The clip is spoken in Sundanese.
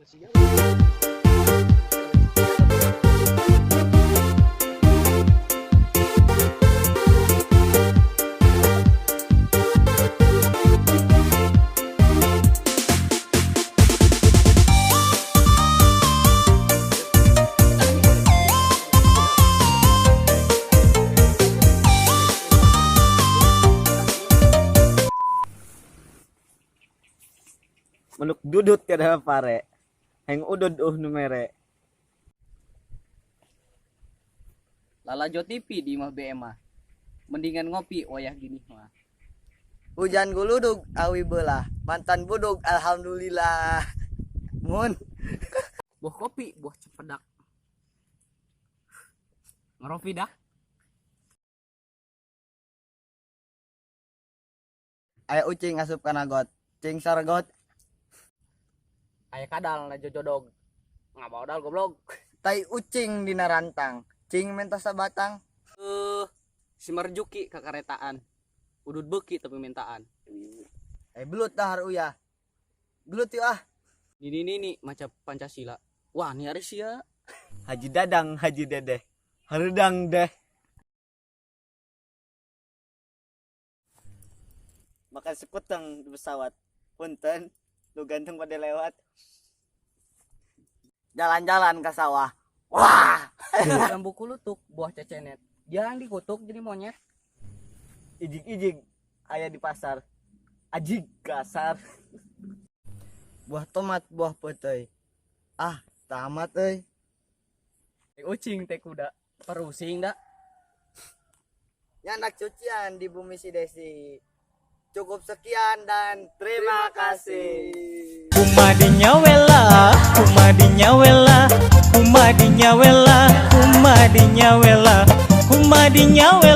Manuk dudut tiada pare. Hayang udud nu mere. Lalajo TV di imah BM mah. Mendingan ngopi wayah gini mah. Hujan guludug awi belah, mantan budug alhamdulillah. Mun. Buah kopi, buah cempedak. Ngeropi dah. Aya ucing asup kana got, cing sargot. Aya kadal na jojodog. Ngabodal goblok. Tai ucing dina rantang, cing menta sabatang. Si Marjuki kakaretaan. Udud beuki tapi mintaan. Belut dahar uyah. Belut yuk ah. Nini nini maca Pancasila. Wah, ini hari sia. Haji Dadang, Haji Dedeh. Hareudang deh. Makan sekuteng di pesawat. Punten, lu ganteng pada lewat. Jalan-jalan ke sawah. Wah. Jambu kulutuk, buah cecenet. Jarang dikutuk jadi monyet. Ijig-ijig aya di pasar. Ajig kasar. Buah tomat, buah peuteuy. Ah, tamat euy. Teh ucing teh kuda. Perusing dah. Nyandak cucian di bumi si Desi. Cukup sekian dan terima kasih. Kumadinya wela, kumadinya wela, kumadinya wela, kumadinya wela, kumadinya wela.